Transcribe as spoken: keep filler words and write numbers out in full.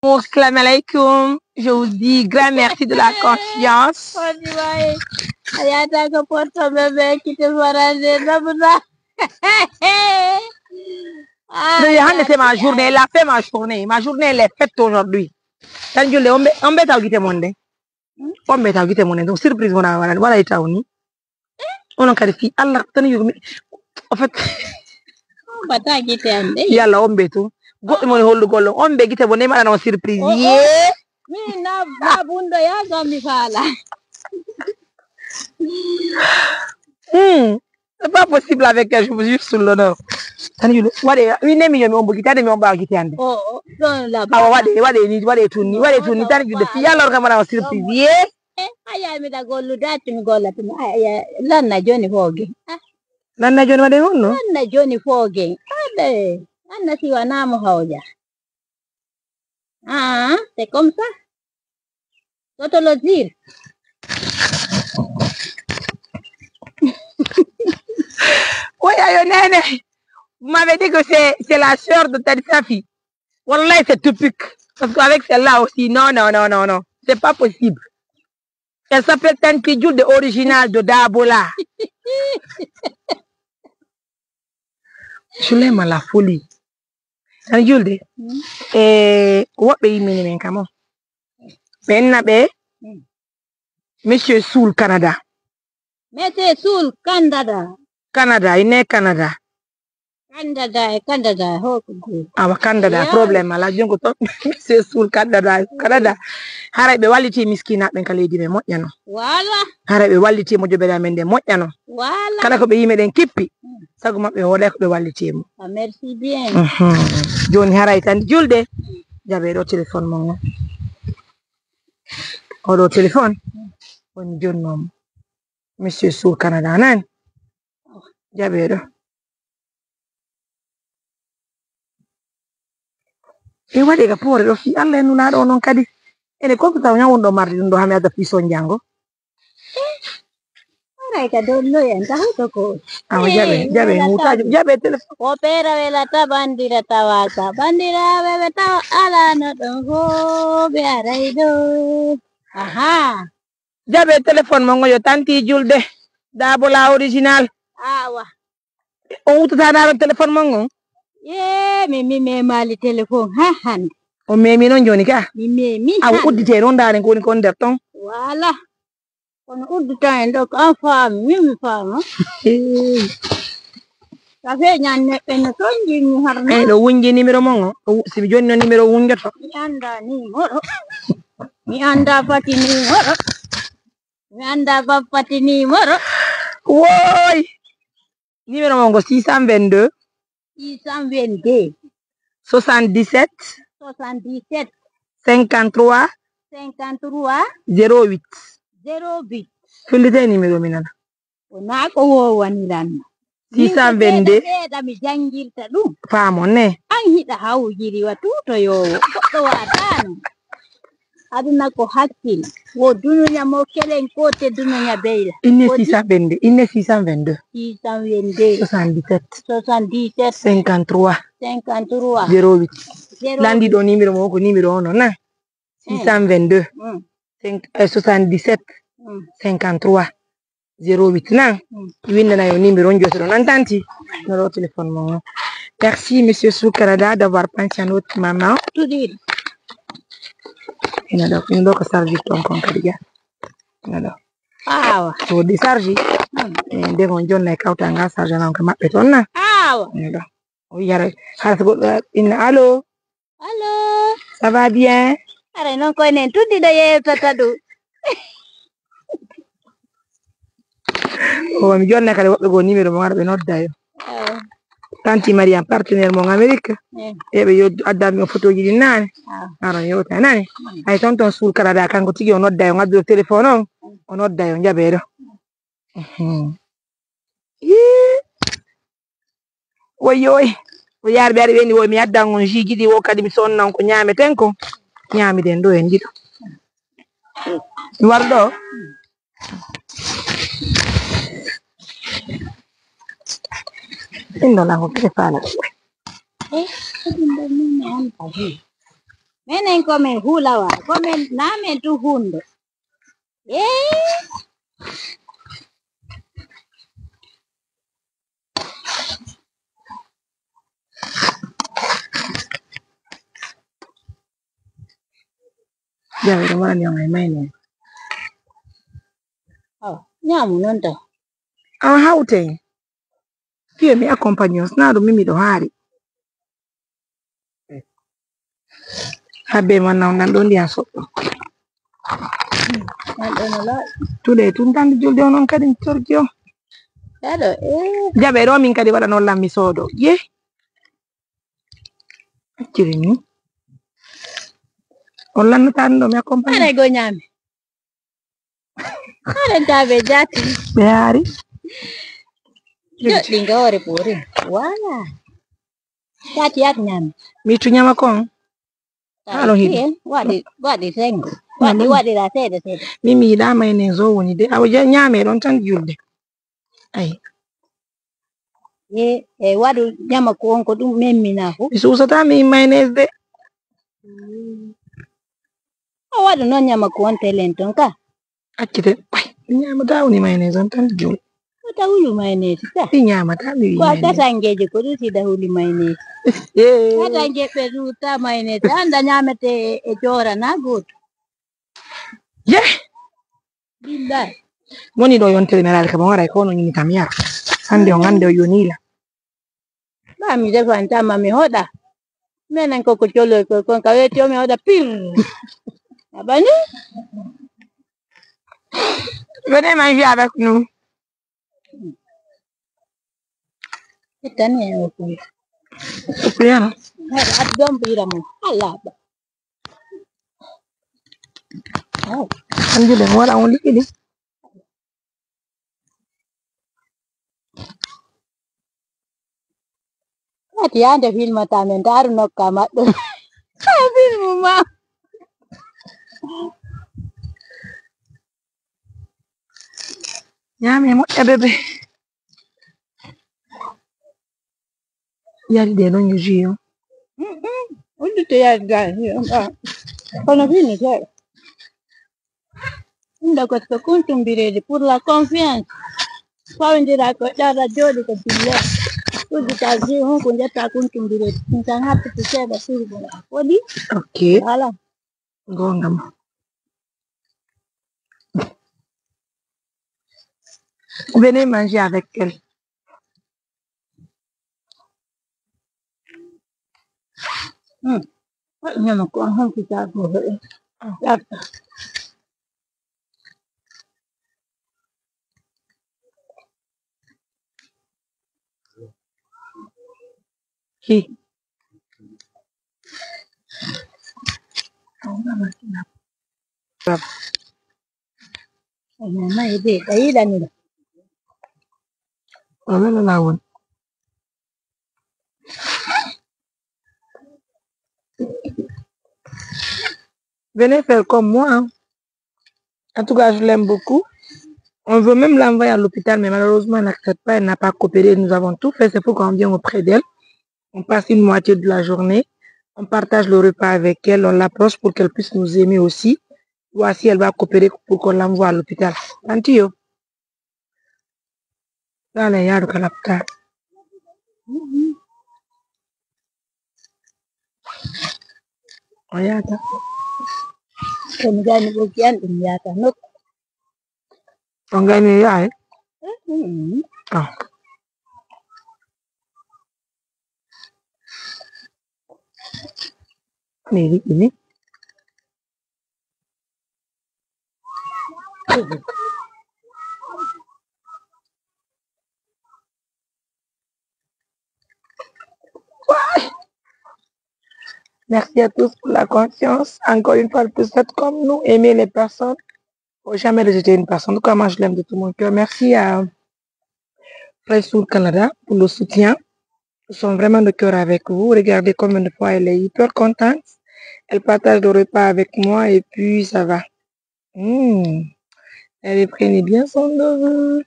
Assalamu alaikum. Je vous dis grand merci de la confiance. On dirait, ayata ko porto bébé qui te fera des abna. D'ailleurs, hannde, c'est ma journée. Elle a fait ma journée. Ma journée, elle est faite aujourd'hui. Tan Julde, on ɓe, on ɓe taw gite mon de. On ɓe taw gite mon de. Donc, surprise wona waɗa, waɗa e taw ni. Onon kadi fii Allah tan yo mi, en fait, Bata gite an de. Yalla on ɓe tun. Goɗɗum woni hollugol on. On ɓe gite mon de, mi waɗana on surprise. Oh, oh. Yee. Mi na, na bundo ya zo mi fala. Hmm. C'est pas possible avec elle, je vous jure sur l'honneur. Tan Julde, waɗe, mi nemi yo mi ombo gite, ande mi omba gite ande. Oh, oh. Ɗon la Awa, waɗe, waɗe ni, waɗe tun ni, waɗe tun ni, tan Julde, fii Yalla on kam waɗa on surprise. Yee. Eh, a yahay miɗa gollude, accu mi golla tun. A, a, lanna jooni foogen. Ah. Lanna jooni waɗe honno? Lanna jooni foogen. Ade, lanna si wanaa mo hawja. Ah, c'est comme ça. Sotolozir. Oui, ayo, Nene. Vous m'avez dit que c'est, c'est la sœur de Tadi Safi. Wallahi, c'est typique. Parce qu'avec celle-là aussi, non, non, non, non, non. C'est pas possible. Elle s'appelle Tanti Julde original de Dabola. Suleyman la folie. Tan Julde. Hmm. E woɓɓe yimmini men kam on. Ɓen na ɓe. Hmm. Monsieur Soul Canada. Monsieur Soul Canada. Canada, il est Canada. Canada e Canada, ho ko goo. Awa, Canada, problème alaa, jonko to, Monsieur Soul Canada, Canada. Haray ɓe wallitii miskinaaɓe ɓen ka leydi men, moƴƴano. Voilà. Haray ɓe wallitii mo jobere amen nde, moƴƴano. Voilà. Kala ko ɓe yimi ɗen kippi, mm, sago maɓɓe hoolay ko ɓe wallitii mo. Ah, merci bien. Mhm. Jooni haray tan Julde, jaɓee ɗo téléphone mon on. Oɗo téléphone, woni jonnoo mo. Monsieur Soul Canada nani? Jaɓee ɗo. E waɗi ka poore ɗo fii Allah e nunaaɗo o non kadi. Ene ko taw ñawun ɗo mardi ɗum ɗo hami adda fii son jango. Haray ka dollo en ta hoto ko. Awa jaɓe, eh, jaɓe, wela hutaaji, taw. Jaɓe téléphone. Ko peera wela ta bandira tawaka. Bandiraaɓe ɓe tawa alano ɗon ko ɓe aray ɗo. Aha. Jaɓe téléphone mon on yo Tanti Julde. Dabola original. Awa. On uddata ndaaren téléphone mon on? Yee, mi, mi memaali téléphone ha hande. On memi non jooni ka? Mi memi. Awa hande. Uddite non ndaaren ko woni kon nder ton. Wala. Kono uddita en ɗo ko an faami, min mi faama. Ka feeñan neɗɗo no ton jinni harna. Ey, ɗo wunji numéro mon o. Ɗo wu-, si mi jonni no numéro wunjoto. Mi annda numéro. Mi annda fati numéro. Mi annda ba fati numéro. Wooy! Numéro mon ko six cent vingt-deux. Six cent vingt-deux. Soixante-dix-sept. Soixante-dix-sept. Cinquante-trois. Cinquante-trois. Zéro huit. Zéro huit. Fillitee numéro mi nana. Wonaa ko wowaniranno. Six cent vingt-deux. Min ko seeɗa seeɗa mi janngirta ɗum. Faamon ne. An hiɗa hawjiri wa tuutoyoowo. Goɗɗo waataano. Aduna ko hakkil. Wo dunuya mo kelen ko te dunuya beyla. Inne six cent vingt-deux. Inne six cent vingt-deux. Six cent vingt-deux. Soixante-dix-sept. Soixante-dix-sept. Cinquante-trois. Cinquante-trois. Zéro huit. Zéro huit. Lanndi ɗo numéro mo ko numéro ono na. Mm. Six cent vingt-deux. Mm. Cinq, euh, soixante-dix-sept. Mm. Cinquante-trois. Zéro huit na. Mm. Winndana yo numéro on jotoɗo nan Tanti. No ɗo téléphone mon on. Merci, Monsieur Soukarada, d'avoir pensé à notre maman. Tout de suite. Ina ɗo, ina ɗo ko charge ton kon kadi ga. Ina ɗo. Awa. Ko décharge. Mm. Eh, nde on jonna e kawta nga charge nan ko maɓɓe ton na. Awa. Ina ɗo. O yara, hara so goɗɗo inna, allo? Allo? Ça va bien? Haray non ko enen tuddiɗo yewtata ɗum. O, mi jonna kadi woɓɓe goo numéro mo, wara ɓe nodda yo. Awa. Tanti Mariam, partenaire mon Amérique. Eh. E ɓe yo addanmi on photoji ɗin naane. Awa. Aron yewta nani. Mm. Hay ton ton suul kala da kanko tigi o nodda yo, ngadduɗo téléphone on. Mm. O nodda yo, jaɓee ɗo. Mhm. Ii. Woy, woy. O yaari ɓe ari ɓe ni, woy, mi addan on jus ji ɗi, wo kadi mi sonnan ko ñaameten ko. Ñaamiden ɗo en ɗiɗo. Mi wara ɗo. Inno lango kete faala. Eh, ko ɗum ɗo min mi anta. Menen ko men hulawa, ko men, na men tu hunde. Eh? Jawe ɗo waɗani on e mayne. Oh, ñaamu non taw. An hawte. Fiye mi accompagne on, sinaa ɗum min miɗo haari. Habbe man naw nan ɗo ndiyan soɓɓo. Nan ɗo no laaɓi. Tuɗe tun tan julde on on kadi torji on. Ɗaɗo, eh. Jaɓe ɗo min kadi waɗa non lan mi soodo. Ye. Acciri ni. On lannata ɗum ɗo mi accompagne. Haray go ñaami. Haray taabe jaati. Ɓe haari. Joɗɗi nga hoore ɓuri. Wala. Jaati yaat ñaami. Mi tu ñama kon. Haalo hiɗi. Waɗi, waɗi sengo. Waɗi, waɗira seeɗa seeɗa. Min mi yiɗaa mayonnaise o woni de. Awa ja-, ñaame ɗon tan julde. Ay. E, e waɗu ñama ko on ko ɗum memmina fu. Mi suusataa mi mayonnaise de. Mm. O waɗu noon ñama ko on telen ton ka. Accite, ay, mi ñaamataa woni mayonnaise on tan jul. Wata hulu mayonnaise ka. Mi ñaamataa mi wi'i Ko a mayonnaise. Tatangeejo ko ɗum si da huli mayonnaise. Eh. Tatange ɓe ruta mayonnaise. Anda ñaamete e joora na gooto. Ye! Billahi. Woni ɗo yontere mi araali kam, on aray ko ono ñini kam yara. Hannde on hannde o yonii la. Ba mi defan tama mi hoɗa. Menen ko ko coloy ko kon ka weeti o mi hoɗa pir. Abani? Venez manger avec nous. Itani e o ko. Bien. Haɗa at dom bira mo. Allah ba. Anjude mo waɗa on liɗɗi ɗi. Kati yande filmata men daru nokka maɗɗo. Ka filmu ma. Ñaami e moƴƴa bebe. Yari ɗe ɗon yo jus on. Mm-mm. Uddite yari gaa jus on gaa. Kono fini seeɗa. Inda ko ko kuntum biredi pour la confiance. Fawindira ko ɗara jooɗi ko dille. Uddita jus on ko jetta kuntum biredi. Ɗum tan happiti seeɗa surgo. Woɗi? Ok. Voilà. Goonga ma. Venez manger avec elle. Hmm. Ñama ko on hon ko jago. Hi. Mama, ede, ayila nila. Wala la won. Venez faire comme moi, hein. En tout cas, je l'aime beaucoup. On veut même l'envoyer à l'hôpital, mais malheureusement, elle n'accepte pas, elle n'a pas coopéré. Nous avons tout fait, c'est pourquoi on vient auprès d'elle. On passe une moitié de la journée, on partage le repas avec elle, on l'approche pour qu'elle puisse nous aimer aussi. Voir si elle va coopérer pour qu'on l'envoie à l'hôpital. Antiyo. Dale, yaadu ka lapta. O yaata. Ko mi gani ɓoggi an ɗum yaata nokku. On gani yaay? Mm. Ah. Mi wiɗi ni. Merci à tous pour la confiance. Encore une fois de plus, faites comme nous, aimez les personnes. Faut jamais rejeter une personne. En tout cas, moi, je l'aime de tout mon cœur. Merci à Fresh Food Canada pour le soutien. Ils sont vraiment de cœur avec vous. Regardez combien de fois elle est hyper contente. Elle partage le repas avec moi et puis ça va. Hmm. Elle prenait bien soin de vous.